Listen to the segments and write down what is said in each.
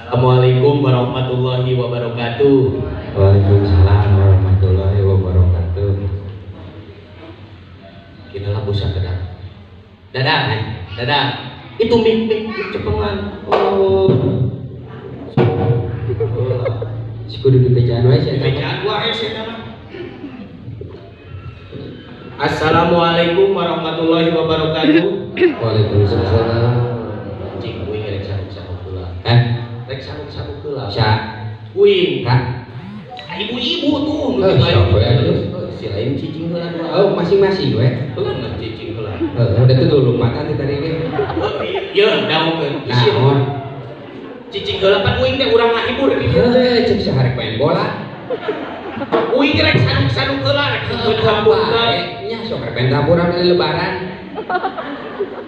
Assalamualaikum warahmatullahi wabarakatuh. Waalaikumsalam warahmatullahi wabarakatuh. Kira lah bosan dadang. Dadang, dadang. Itu mik mik cepengan. Oh. Si kudu dibejaan wae sia. Dibejaan wae sia mah. Assalamualaikum warahmatullahi wabarakatuh. Waalaikumsalam. Cing kuing rek saruk-saruk heula. Eh, Rek saruk-saruk heula. Sa Kuing. Kak. Ibu-ibu tuh nu Eh, siapa ya? Si lain cicing heula dua. Oh, masing-masing we. Heuh, cicing heula. Heeh, udah tuh lompatan teh tadi ge. Ye, daungkeun. Naon? Cicing heula pan uing teh urang ngahibur di dieu. Heuh, cek saharek main bola. Uing rek saduk-saduk heula rek hambur-hamburkeun. Nya sok rek main tamburan di lebaran.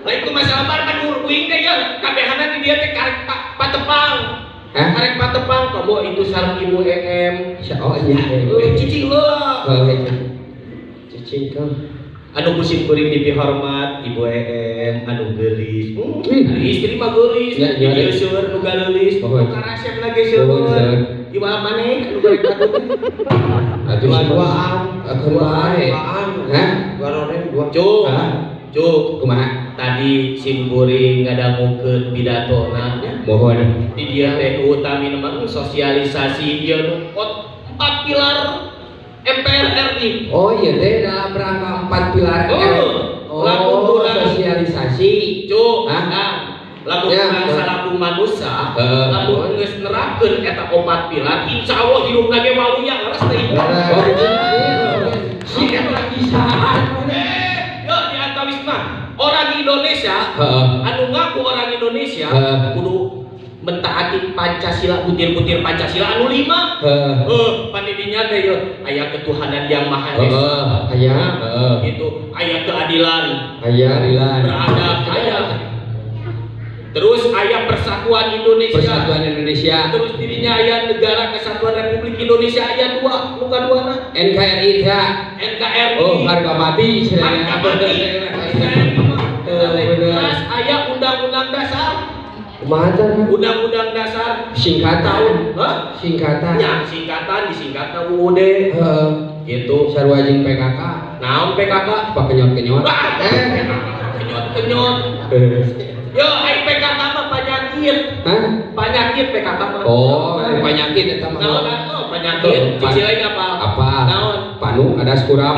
Lain ku masalah bar pan uing teh ya kabehana di dieu teh karek patepang. Hah? Karek patepang komo itu sareng Ibu EM. Oh iya. Heuh, cicing heula. Heuh, cicing tuh. Anu kusim kuring dipihormat Ibu EM anu geulis. Hmm. Istri mah geulis, Ya, ya, di dieu seueur nu galeulis. Oh, iya. Karasep lagi seueur. Oh, seueur. Iwa maneh anu goreng patut. Atuh Dua-duaan. Akeun wae. Duaan. Hah? Dua roden dua. Cuk. Hah? Cuk. Kumaha? Tadi sim kuring ngadangukeun pidatona nya. Mohon. Di dieu teh utami mah sosialisasi ieu nu 4 pilar MPR RI. Oh iya teh dalam rangka 4 pilar. Oh, lamun kurang sosialisasi. Cuk, Hah? nah, lamun Ya, kurang betul. salaku manusia, Heeh. lamun geus nerapkeun eta 4 pilar, insyaallah hirupna ge waluya leres teh ibu. Oh, si eta kisah. Yo di antawis mah orang Indonesia Heeh. anu ngaku orang Indonesia Heeh. kudu mentaati Pancasila, butir-butir Pancasila anu 5. Heeh. Panidinya teh yo aya ketuhanan yang Maha Esa. Heeh. Aya. Heeh. Gitu, aya keadilan, Aya. Keadilan. beradab, aya. Terus aya persatuan Indonesia. Persatuan Indonesia. Terus dirinya aya Negara Kesatuan Republik Indonesia aya 2, nu kaduana NKRI teh. NKRI. Oh, harga mati Harga mati. Bener. Terus aya Undang-Undang Dasar. Kumaha teh? Undang-Undang Dasar Singkatan. tahun, hah? Singkatan. Ya, singkatan disingkatna UUD. Heeh. Gitu. Sarua jeung PKK. Naon PKK? Pak kenyot-kenyot. Wah, kenyot-kenyot. Yo, ai PKK mah penyakit. Hah? Penyakit PKK mah. Oh, penyakit eta mah. Naon oh, penyakit. Cici lain apa? Apa? Naon? Panu ada kurap.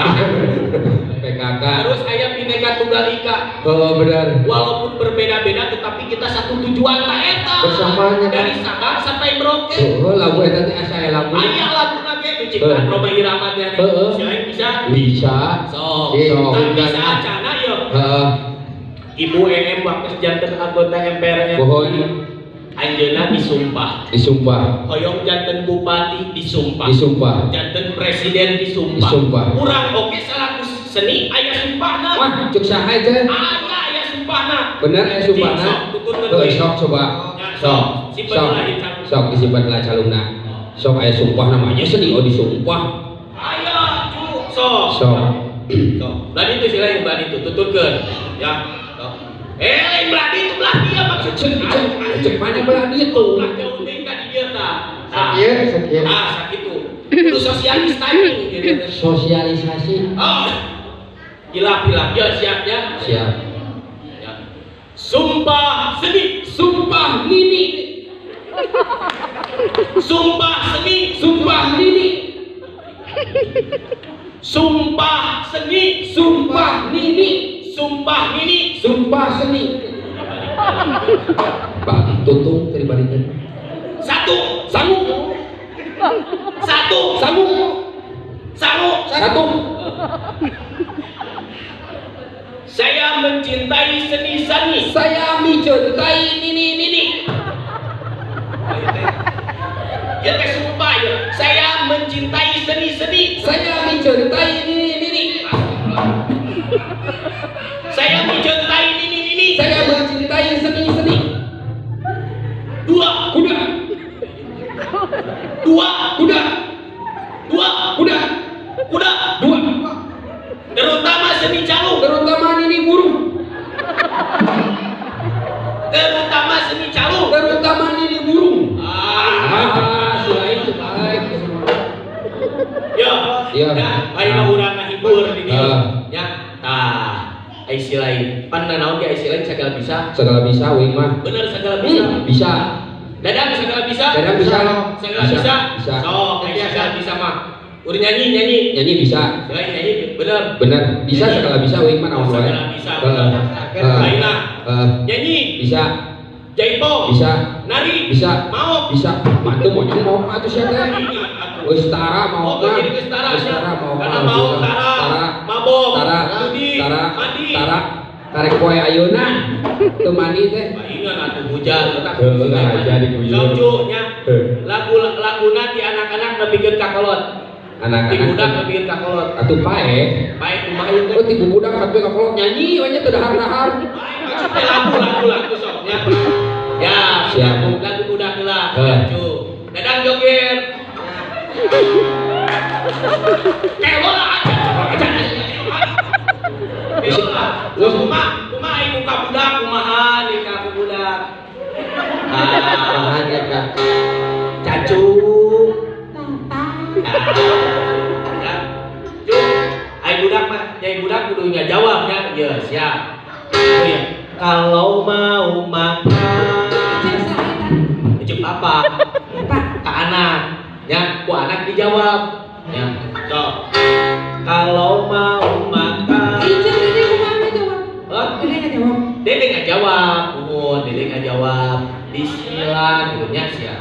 PKK. Terus aya Bhinneka Tunggal Ika. Oh, benar. Walaupun berbeda-beda tetapi kita satu tujuan ta eta. Bersamanya. Dari Sabang sampai Merauke. Oh, lagu eta teh asa aya lagu. Aya laguna ge diciptaan Rhoma Irama teh. Heeh. Si aing bisa. Bisa. Sok. Sok. Tah bisa acana yeuh. Heeh. Ibu EM waktu janten anggota MPR RI. Mohon. Anjeunna disumpah. Disumpah. Hoyong janten bupati disumpah. Disumpah. Janten presiden disumpah. Disumpah. Urang oge salaku seni aya sumpahna. Wah, cek saha teh? Aya aya sumpahna. Bener aya sumpahna. Sok tuturkeun Heuh, we. sok coba. Ya, Sok. sok. Simpen Sok. lah ieu calungna. Sok disimpan lah calungna. Sok aya sumpah namanya seni oh disumpah. Aya, cu, sok. Sok. Sok. Belah itu sih lain belah itu tuturkeun. Ya. Sok. Eh, lain belah itu belah dia maksud Cek cek cek mana belah dieu tuh. Belah jauh teuing ka di dieu tah. Tah. Sakieu, sakieu. Ah, sakitu. Kudu sosialisasi gitu. Sosialisasi. Oh. Gila, gila. Ya, siap ya. Siap. Ya. Sumpah seni, Sumpah nini. sumpah seni, Sumpah nini. sumpah seni, Sumpah nini. sumpah nini. Sumpah seni. Bang tutung tadi balikan. Satu, Sangu. satu, Sangu. sangu. Satu. Saya mencintai seni seni. Saya mencintai nini nini. Ya teh sumpah ya. Saya mencintai seni seni. Saya mencintai nini nini. Saya mencintai nini nini. Saya mencintai seni seni. Dua, Kuda. dua, Kuda. dua, Kuda. kuda. Dua. Terutama seni calung. Terutama nini burung. Terutama seni calung. Terutama nini burung. Selain itu baik. Yo, ya, ayeuna urang ngahibur di dieu. Ya, tah. Ai si lain. Pan naon ge ai si lain segala bisa. Segala bisa uing mah. Bener segala bisa. Bisa. Dadang segala bisa. Dadang bisa. Segala bisa. Bisa. Sok, ai segala bisa mah. Urang nyanyi nyanyi. Nyanyi bisa. Selain nyanyi bener. Bener. Bisa segala bisa uing mah naon wae. Segala bisa. Ayeuna. Nyanyi bisa. Jaipo bisa. Nari bisa. Maok bisa. Mantu monyong maok atuh sia teh. Geus tara maok mah. Jadi geus tara. Geus tara maok. Karena maok tara, mabok, tara, judi, tara, mandi. Tara. Karek poe ayeuna teu mandi teh. Paingan atuh hujan letak. Heuh, ngaja diguyur. Sok nya. Lagu-laguna ti anak-anak nepikeun ka kolot. Anak-anak ti budak nepikeun ka kolot. Atuh pae. Pae kumaha ieu teh? Oh ti budak kabeh ka kolot nyanyi we nya teu dahar-dahar. Pae maksud teh lagu-lagu sok nya. Ya, siap. Lagu budak heula. Cu. Dadang joget. Kelola aja. Kelola. Terus kumaha? Kumaha ieu muka budak kumaha nikah ku budak. Ah, ya Kak. Cacu. Ya. Cu. Ai budak mah, nyai budak kudu ngajawab nya. Ye, siap. Oh iya. Kalau mau makan cek apa? Ke anak. Ya, ku anak dijawab. Ya, sok. Kalau mau makan. Ijin Dede kumaha ngajawab? Hah? Dede ngajawab. Dede ngajawab. Nuhun, Dede ngajawab. Bismillah gitu nya siap.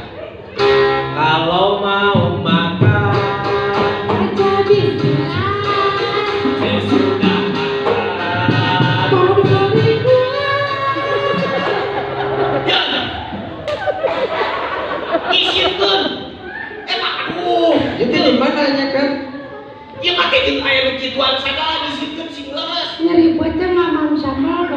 Kalau mau makan baca bismillah. Sesudah makan baru beli gula. Ya. Isieun. Aduh, itu di mananya kan? Ieu make jeung aya nu kituan sagala disieun sing leres. Nyeri teh mamam sambal.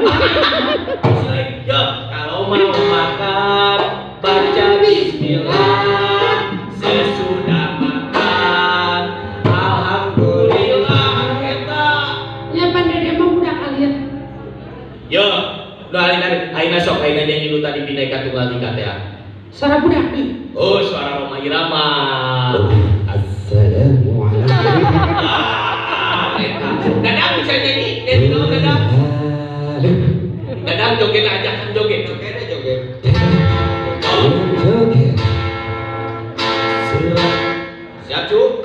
Yo, kalau mau makan baca bismillah. Sesudah makan alhamdulillah eta. Nya pan dede mah budak alit. Yo, nu ayeuna ayeuna sok ayeuna nyanyi nu tadi Bhinneka Tunggal Ika teh. Suara budak nih. Oh, suara Rhoma Irama. Assalamualaikum. Dadang bisa nyanyi, nyanyi dong Dadang. Dadang joget ajakan joget. Joget joget. Joget. Siap, Cu?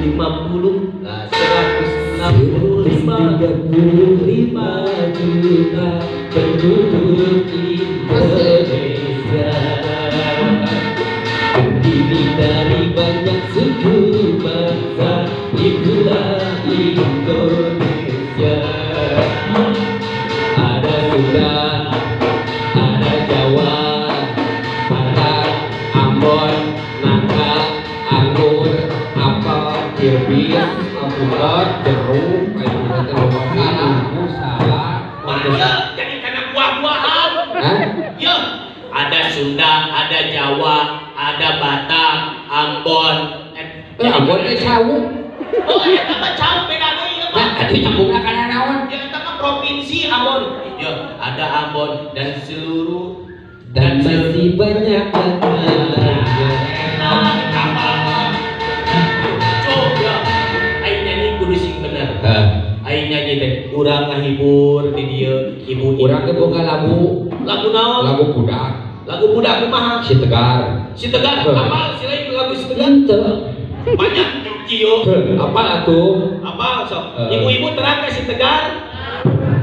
150, nah 165, 35 juta penduduk Indonesia. Terdiri dari banyak suku bangsa, itulah Indonesia. Ada Sunda, ada Jawa, Batak, Ambon, Nangka, Anggur, apel, kirbis, alpukat, jeruk, kayak gitu, lombok, salak. Mana jadi karena buah-buahan. Yo, ada Sunda, ada Jawa, ada Batak, Ambon. Ambon teh cau. Oh, eta mah cau beda deui ieu mah. Nah, atuh nyambungna kana naon? Ya eta mah provinsi Ambon. Yo, ada Ambon dan seluruh dan masih banyak lainnya. Coba, aing nyanyi kudu sing bener. Aing nyanyi teh urang ngahibur di dieu ibu. Urang teh boga lagu. Lagu naon? Lagu budak. Lagu budak kumaha? Si Tegar. Si Tegar apal si lain lagu Si Tegar? Henteu. Banyak kieu. Apal atuh? Apal sok. Ibu-ibu terang ka Si Tegar?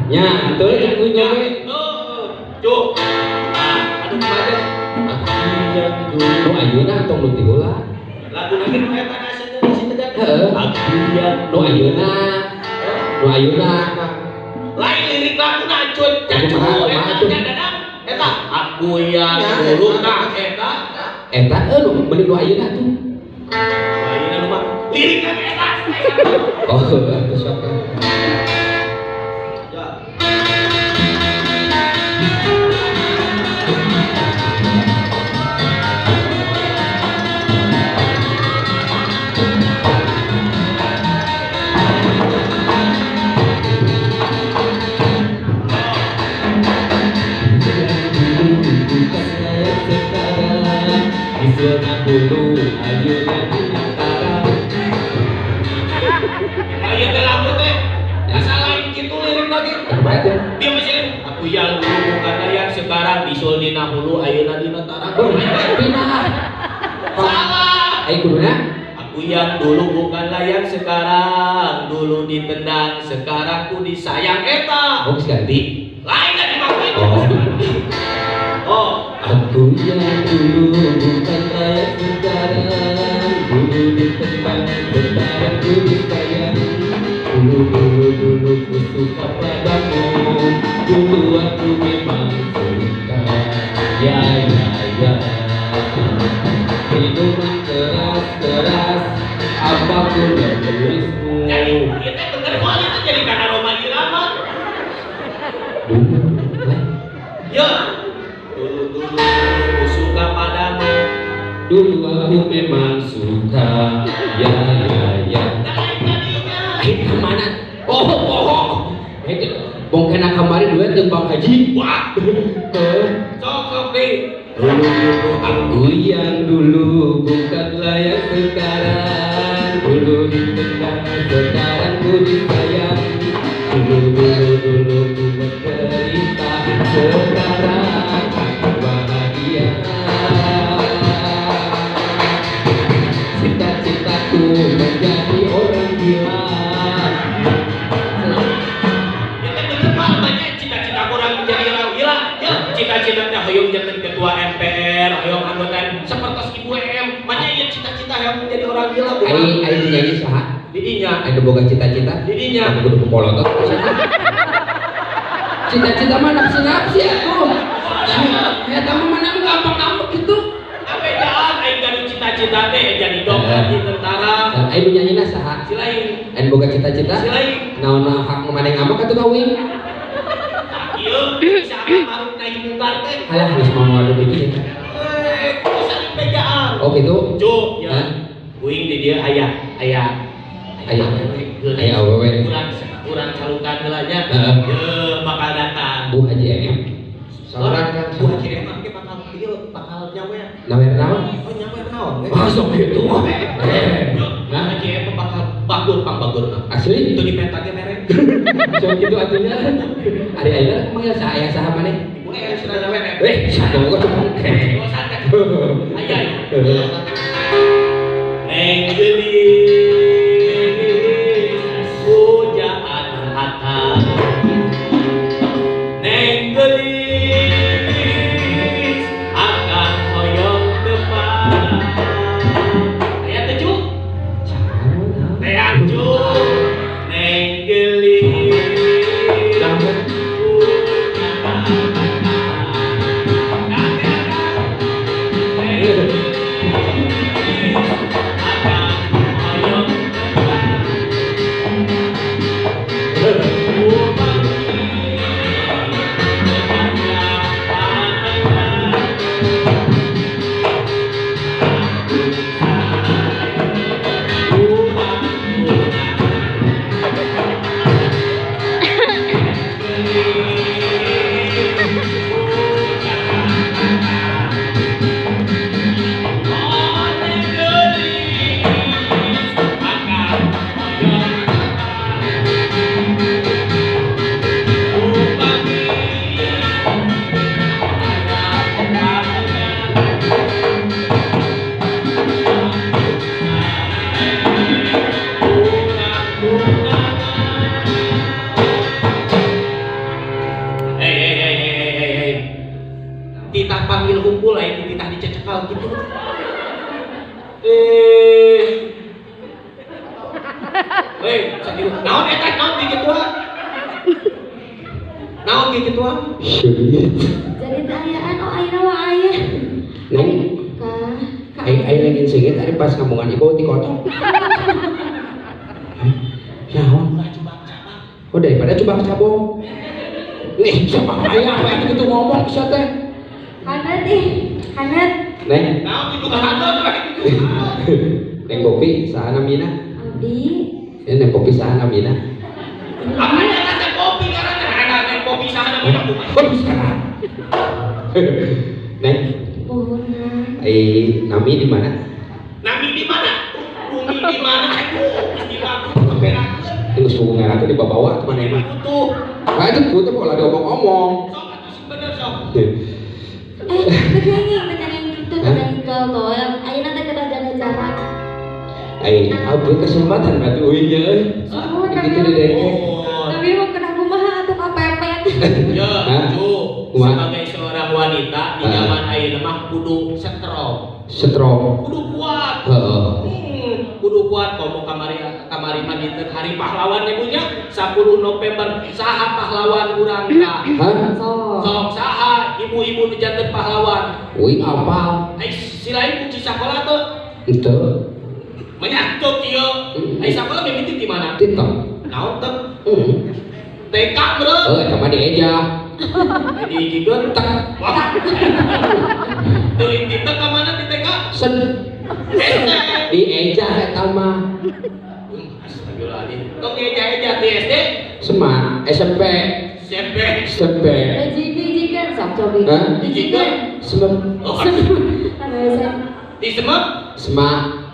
Nya, henteu jeung joget. Heuh. Cuk. Aduh kumaha teh? Nu ayeuna tong nu ti heula. Lagu lagi nu eta na Si Tegar. Heeh. Aku yang Nu ayeuna. Nu ayeuna. Lain lirik lagu na cut cacu eta nya Dadang. Eta aku yang dulu tah eta. Eta eueuh mending nu ayeuna tuh. Ayeuna nu mah lirikna eta. Oh, atuh sok. Ya. hulu ayeuna dina tara. Aya teh lagu teh asa lain kitu lirik lagi. Dia masih aku yang dulu bukan yang sekarang bisul dina hulu ayeuna dina tara. Pindah. Salah. Ai kuduna? Aku yang dulu bukanlah yang sekarang, dulu ditendang, sekarang ku disayang eta. Oh, ganti. Lain lagi maksud. Oh. Aku yang dulu bukanlah yang sekarang, dulu ditendang, sekarang ku disayang. Dulu dulu dulu ku suka padamu, dulu aku memang suka. Ya ya ya. Minuman keras keras, apapun yang tulismu. Jadi kita bener moal itu jadi karena Rhoma Irama. Dulu, ya. Dulu dulu ku suka padamu. Dulu aku memang suka. Ya ya ya. Kemana? Oh oh. Bongkena kemarin duet jeung Bang Haji. Wah. Sok sok deh. Dulu dulu aku yang dulu bukanlah yang sekarang, dulu ditendang sekarang ku disayang. Dulu dulu dulu ku menderita, sekarang aku bahagia. Cita-citaku menjadi orang gila. Cita-citanya hoyong jadi ketua MPR, hoyong anggota seperti Ibu M, mana ya cita-cita hoyong menjadi orang gila. Ai ai nyanyi saha? Didinya. Ai boga cita-cita? Didinya. Aku kudu pepolotot. Cita-cita mah nafsu-nafsu atuh. Eta mah mana gampang ngambek gitu. Apa jalan aing gaduh cita-cita teh jadi dokter, jadi tentara. Ai nu nyanyina saha? Si lain. Ai boga cita-cita? Si lain. Naon hak maneh ngambek atuh ka uing? Ieu bisa maruk nahi mungkar teh. Alah geus mau ngadu itu. Eh, bisa dibejaan. Oh gitu. Cuk, ya. Uing di dieu aya aya aya aya awewe. Urang calukan heula nya. Ye bakal datang. Bu Haji M. Saurang kan Bu Haji M engke bakal ieu bakal nyawer. Nyawer naon? Oh nyawer naon? Oh sok kitu. Nah, Haji M bakal bagur pangbagurna. Asli itu di peta ge mere. Sok kitu atunya. Ari ayeuna kumaha saha aya saha maneh? Ibu aya sudah nyawer. Eh, satu kok cuma. Aya. Neng geulis pujaan hata. Neng geulis akan hoyong depan. Aya teh cu? Teang cu. Neng geulis titah panggil kumpul lain titah dicecekal gitu. Hei, naon eta naon di ketua? Naon di ketua? Jadi ayaan oh ayeuna wa aya. Neng, ai lagi seungit ari pas ngomongan ibu ti kotok. Naon? Oh daripada cubak cabok. Nih, siapa aya apa itu gitu ngomong sia teh? Hanet ih, hanet. Neng. Naon dibuka hanet. Neng Popi saha namina? Abdi. Ya Neng Popi saha namina? Apa eta Neng Popi ngaranna? Neng Popi saha namina kumaha? Oh, saha. Neng, Mohon. Nami di mana? Nami di mana? Bumi di mana? Aduh, di lagu pemberakeun. Terus hubungan aku dibawa ke mana emang? Butuh. Nah itu butuh kalau diomong-omong. Sok atuh sing bener sok. Teu gitu, teu tol-tol. Ayeuna teh kedah jaga jarak. Ai, kesempatan berarti euy nya euy. Gitu deh. Tapi mau kena kumaha atuh kapepet. Ya, Cu, sebagai seorang wanita di zaman ayeuna mah kudu strong. Strong. Kudu kuat. Heeh. Kudu kuat komo kamari kamari mah dinten hari pahlawan ibu nya 10 November saha pahlawan urang ka? Hah? Sok saha ibu-ibu nu janten pahlawan? Uing apal. Ai si lain kunci sakola teu? Henteu. Menyatu kieu. Ai sakola mimiti di mana? Tito. Naon teu? TK bro. Oh, eta mah dieja. Diijikeun Tek. Wah. Teu di TK mana di TK? Sen. SD. Dieja eta mah. Astagfirullahaladzim. Tong dieja-eja di SD? Sema, SMP. SMP. SMP. Dijikeun sok cobi. Hah? Dijikeun. Semem. Oh. Di Semep? Sema.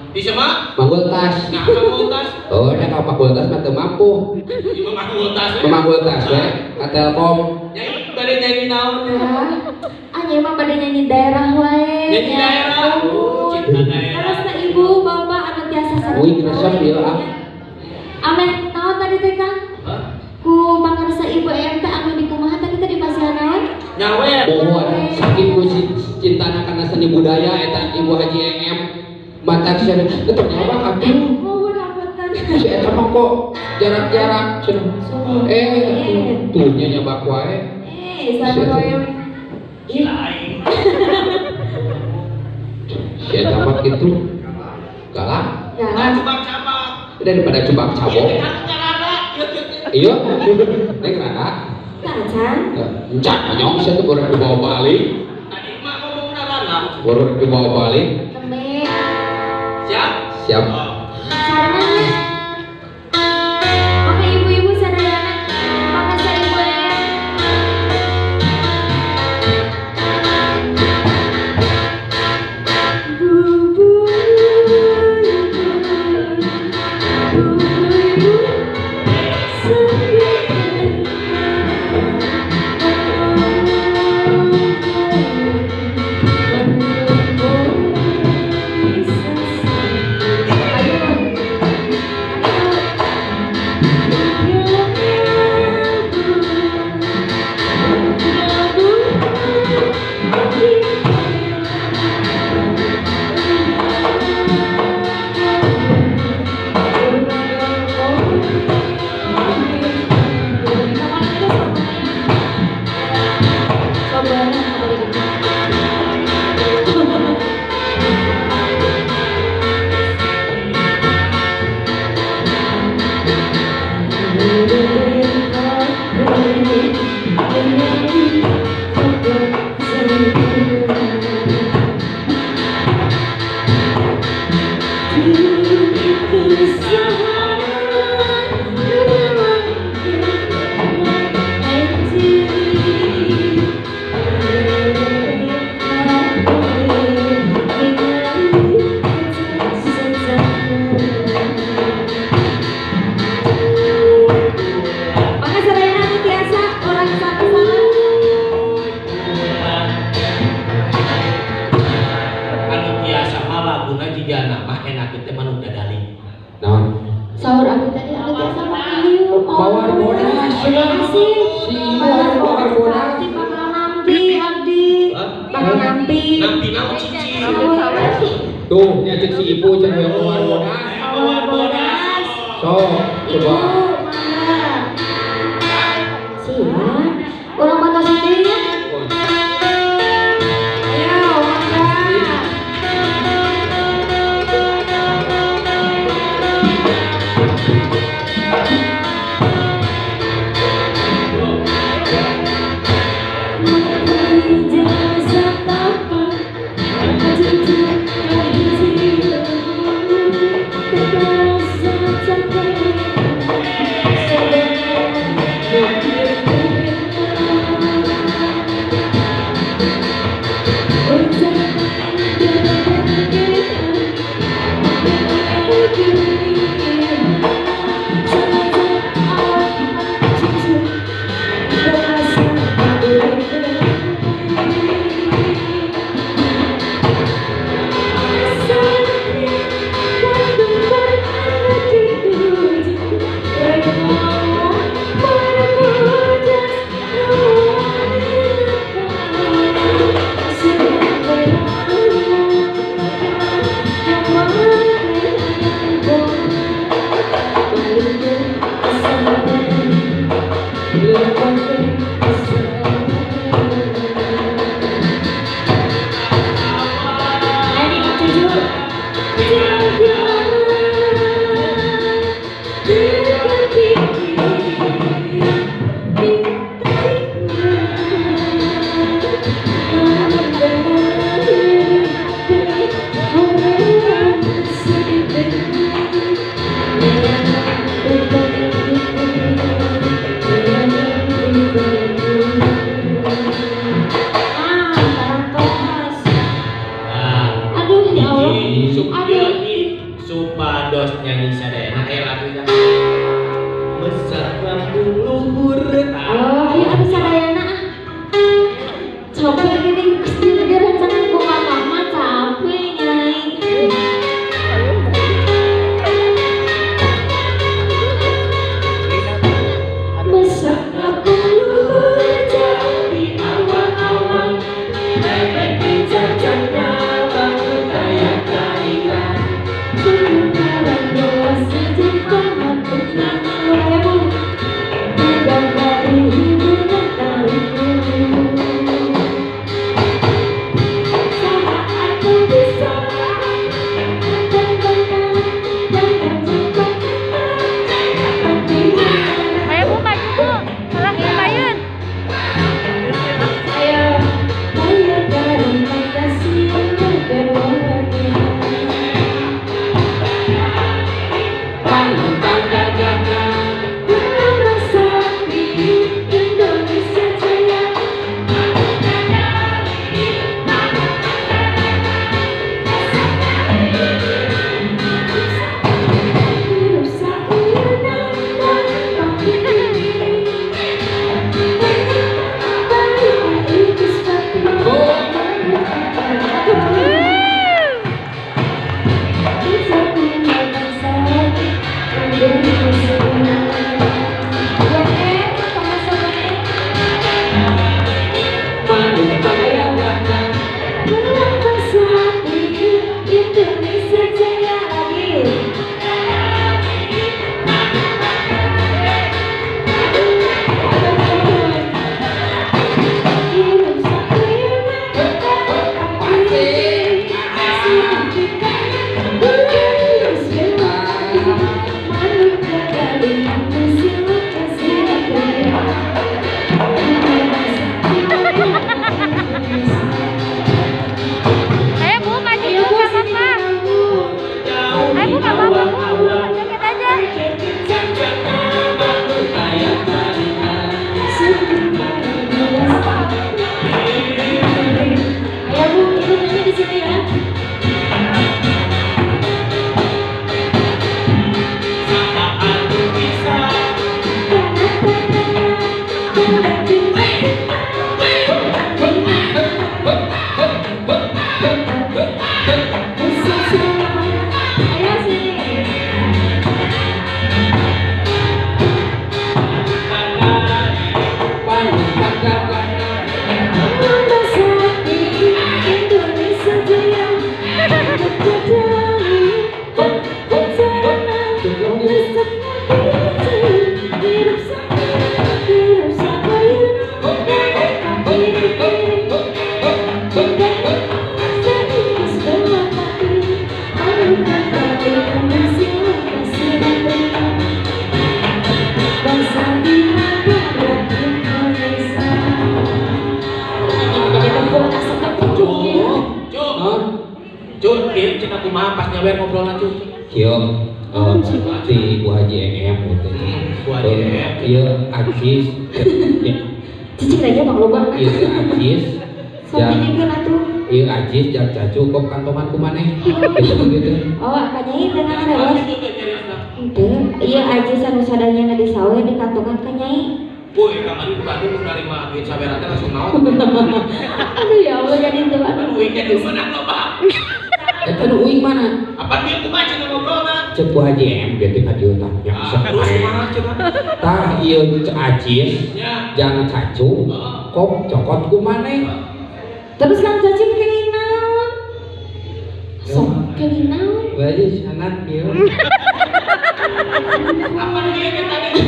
Di Semak? Fakultas. Nah, fakultas. Oh, nek ka fakultas mah teu mampu. Di fakultas. Fakultas we, ka Telkom. Nyanyi bade nyanyi naon? Ah, nyanyi mah bade nyanyi daerah wae. Nyanyi daerah. Oh, cinta daerah. Terus na ibu, bapak anu tiasa sareng. Uing resep ieu ah. Ameh naon tadi teh Kang? Ku pangarsa ibu EM teh anu di kumaha tadi teh di pasihan naon? Nyawer. Mohon saking ku cintana kana seni budaya eta Ibu Haji EM. Mata cenah tetep nyabak atuh. Mohon apunten. Si eta mah kok jarak-jarak cenah. Tuh nya nyabak wae. Sarua. Lain. Si eta mah kitu. Galak. Galak cubak-cabak. Daripada cubak-cabok. Iya, neng rada. Kacan. Encan manyong sia teh borok dibawa balik. Tadi mah ngomong rada. Borok dibawa balik. Siap? Siap. Sarananya. Oke ibu-ibu sadayana. Makasih ibu ya. Bu, Tuh, nyacik si ibu cek yang mawar bodas. Mawar bodas. So, coba. Siap. Urang bantos deui nya. Ayo, mangga. Thank you. cenah kumaha pas nyawer ngobrolna cuy. Kieu si Bu Haji EM gitu. Bu Haji EM. Ieu Acis. Cicing aja Bang Lobang. Ieu Acis. Sok dijieun atuh. Ieu Acis jang cacu kop kantongan ku maneh. Gitu. Oh, ka Nyai teh naon bos? Henteu, ieu Acis anu sadayana di sawe di kantongan ka Nyai. Woi, kamari di Bandung nerima duit saweran teh langsung naon. Aduh ya Allah jadi teu aduh. Duitnya di mana loba? Eta nu uing mana? Apa dia kumaha cenah ngobrolna? Cek Bu Haji M dia teh ka dieu tah. Nya bisa. Terus kumaha cenah? Tah ieu Acis jang cacu kop cokot ku maneh. Terus Kang Cacu kenging naon? Sok kenging naon? Bu Haji sanat ieu. Apa dia teh tadi?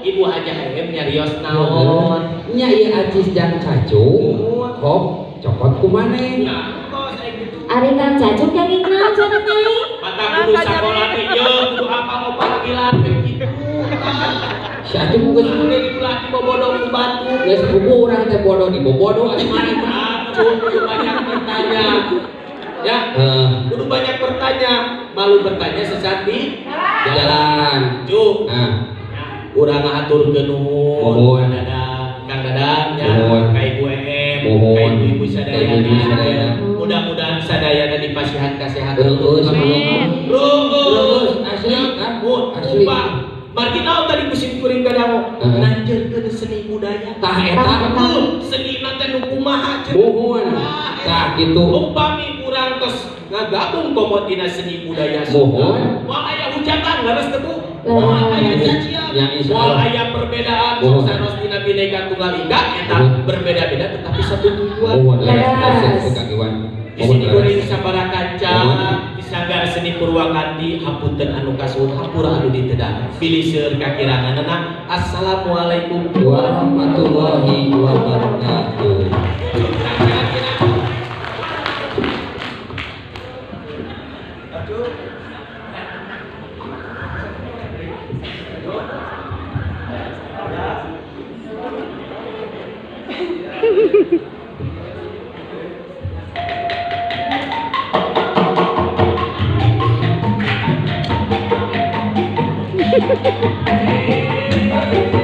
Ibu Haji M nyarios naon? Nya ieu Acis jang cacu kop cokot ku maneh. Ari Kang Cacu kenging naon cenah Nyai? Mata kudu sakola teh ye kudu apal opat gilan kitu. Si atuh geus kudu diulah dibobodo ku batu. Geus buku urang teh bodoh dibobodo atuh maneh mah. Kudu banyak bertanya. Ya, kudu banyak bertanya, malu bertanya sesat di jalan. Cuk. Nah, urang ngahaturkeun nuhun. Dadang, Kang Dadang nya, ka Ibu EM, ka Ibu-ibu sadayana. Mudah-mudahan sadayana dipasihan kasehatan. Amin. Runggus, asli, asli. Margi naon tadi musim kuring kadango? Nanjeurkeun seni budaya. Tah eta seni teh nu kumaha cenah. Muhun. Tah kitu. Upami urang tos ngagabung komo tina seni budaya. Muhun. Moal aya hujatan leres teu Bu? Moal aya cacian. Moal aya perbedaan sok sanos dina Bhinneka Tunggal Ika eta berbeda-beda tetapi satu tujuan. Muhun leres Kang Iwan. Di sini kuring sabara kanca di Sanggar Seni Purwakanti hapunten anu kasuhun hampura anu ditedang pilih seueur kakiranganna. Assalamualaikum warahmatullahi wabarakatuh. Hehehehe